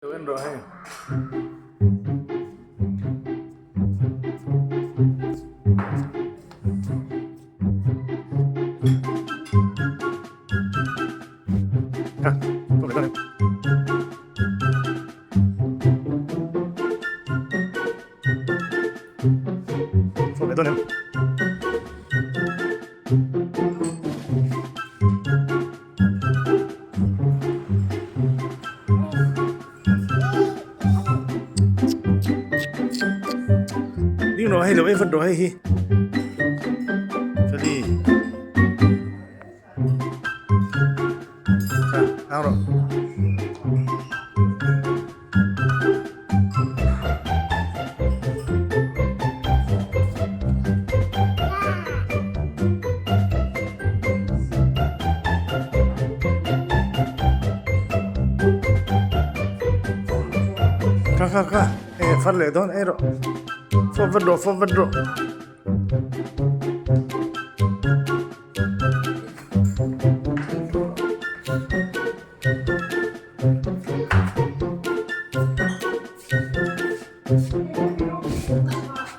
Lo en rawh hei. Ha, Fawk leh dawn em? Ding rawh hei lo ei vat rawh hei hi. Feli. Kha, ang rawh. Kha kha kha e far leh dawn ei rawh fawp vat rawh fawp vat rawh.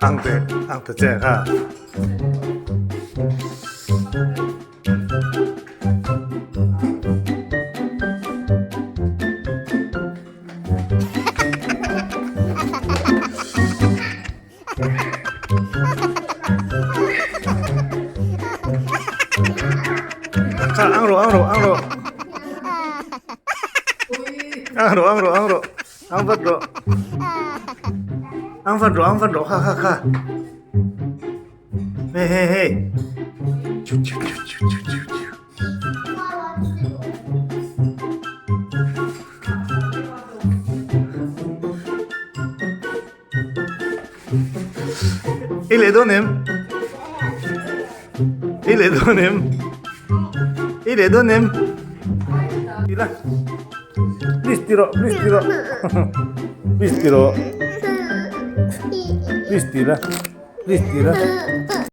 Ang te ang te che kha. Kha ang rawh ang rawh ang rawh. Ang rawh ang rawh ang rawh ang vat rawh. Ang vat rawh ang vat rawh kha kha kha. Hey hey hey. Chu chu chu chu chu chu chu. I leh dawn em? I leh dawn em? I leh dawn em? Ti la. Please ti rawh, please ti rawh. Please ti rawh. Please ti la. Please ti la.